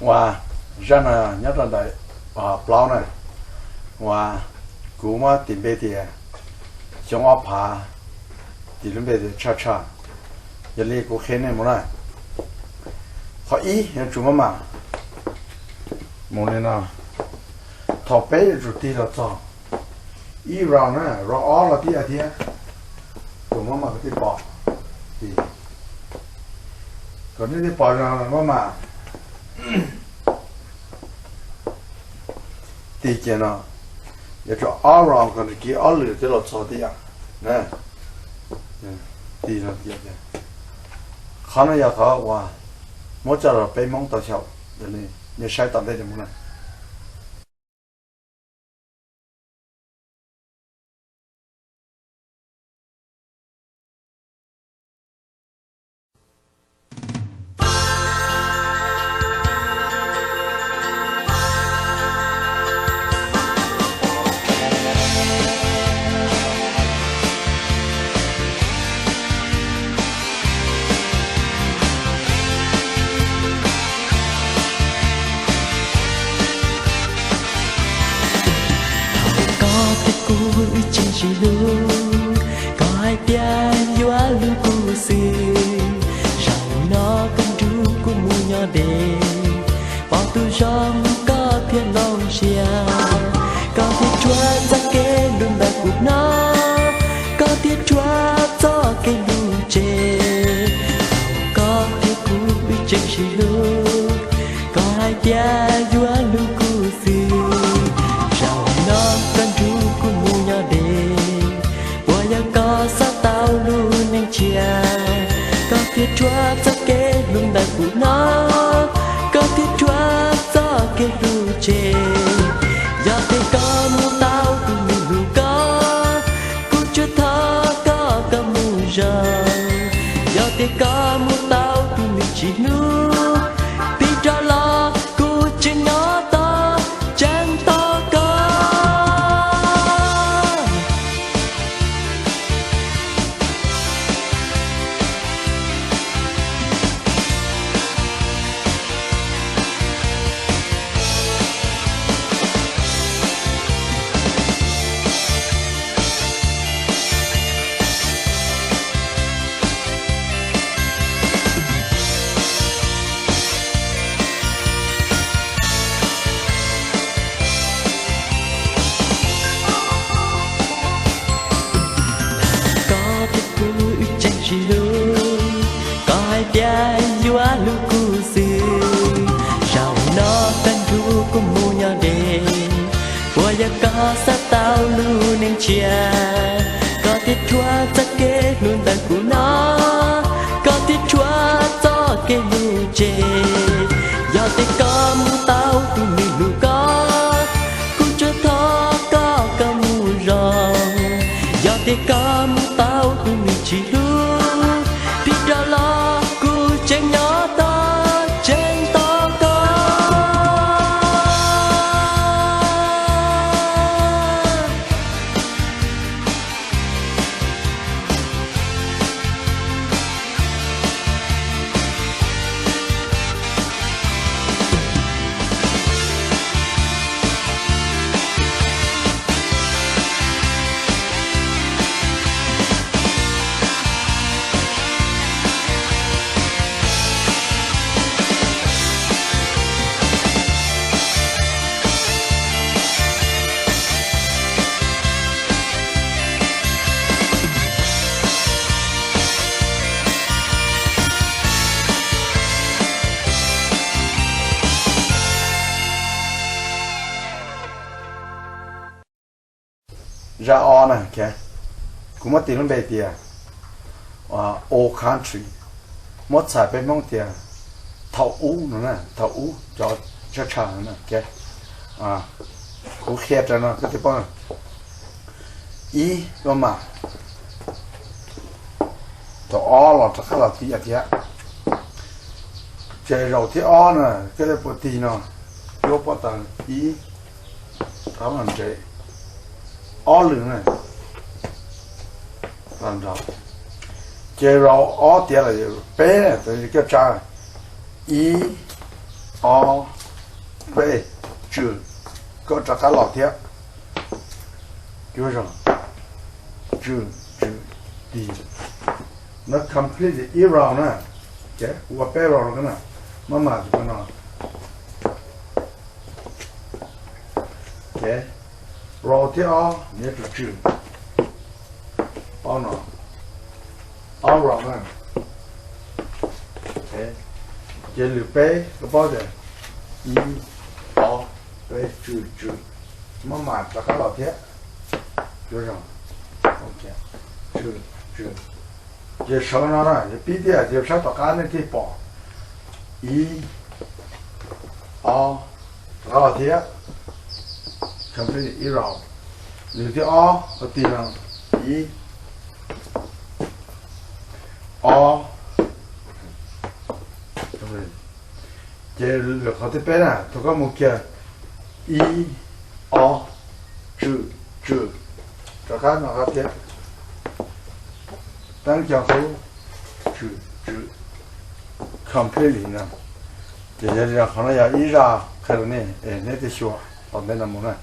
Uas zaj no nyob rau ntawm plaub na, uas kuv muab tis npe tias xyoo ob phav, tis lub npe tias tshaj tshaj. Yog li kuv qhia nej mus na. Qhov ib yuav tsum maj mam mus li no. Thaum peb yuav tsum tig los txog ib round na, round ob los tib yam thiab. Kuv maj mam kom nej pom, kom nej pom zoo maj mam tig cia no. Yuav tsum ob round kom nws kiv ob lwm thiab los txog tib yam na. Tig no, qhov no yog qhov uas muab coj los peb Hmoob tau xyaum, nej saib tom ntej mus na. Koj thiab kuv wb tseem sib hlub, koj hais tias yuav hlub kuv xwb. Zaum no koj nrog kuv mus nyob deb, pom tus zoo koj thiaj los ntsiag. Koj thiaj rhuav txoj kev hlub ntawm kuv hnov, koj thiaj rhuav txoj kev hlub tseg. Koj thiab kuv wb tseem sib hlub, koj hais tias yuav hlub kuv xwb. Zaum no koj nrog kuv mus nyob deb, puas yog koj xav tau lub neej tshiab? Koj thiaj rhuav txoj kev hlub ntawm kuv hnov, koj thiaj rhuav txoj kev hlub tseg. Yog tias koj mus tau tus neeg hlub koj, kuv tsuas thov koj kom mus zoo. Yog tias koj mus tau tus neeg tsis hlub, tig rov los kuv tseem nyob tos tseem tos koj. Koj thiab kuv wb tseem sib hlub, koj hais tias yuav hlub kuv xwb. Zaum no koj nrog kuv mus nyob deb, puas yog koj xav tau lub neej tshiab? Koj thiaj rhuav txoj kev hlub ntawm kuv hnov, koj thiaj rhuav txoj kev hlub tseg. Yog tias koj mus tau tus neeg hlub koj, kuv tsuas thov koj kom mus zoo. Yog tias koj mus tau tus neeg tsis hlub, tig rov los kuv tseem nyob tos tseem tos koj. Zaj ob na, kuv muab tis lub npe tias Old Country, muab txhais peb Hmoob tias thaum ub no, thaum ub cov tshaj tshaj no. Kuv qhia rau no koj thiaj paub. Ib, maj mam, thaum ob los rov qab los tib yam thiab. Ces zaum thib ob na, koj thiaj puas tig no, cuab pob taws ib, rov los nres, ob lwm na, los nrog. Ces zaum ob tiav los peb, koj tsa ib, ob, peb, tswm, koj rov qab los thiab. Cuaj zaug, tswm, tswm, tig. No complete ib round na. Ces kuv ua peb round no na, maj mam tus no. Ces round thib ob nws yuav tsum tswm ob no, ob round na. Ces lwm peb koj paub tias ib, ob, peb, tswm, tswm, maj mam rov qab los thiab. Cuaj zaug, tswm, tswm. Ces saum no na yog pib tiag, ces sab tom qab nej thiaj pom ib, ob, rov qab los thiab. Complete ib round. Lwm thib ob ua tig no, ib, ob. Ces lwm qhov thib peb na, thaum koj mus kiag ib, ob, tswm, tswm, rov qab no qab thiab. Teeb cog qub, tswm, tswm, complete li no. Ces yog li no qhov no yog ib zaj qhia rau nej es neb thiaj xyuas tau ntej no mus na.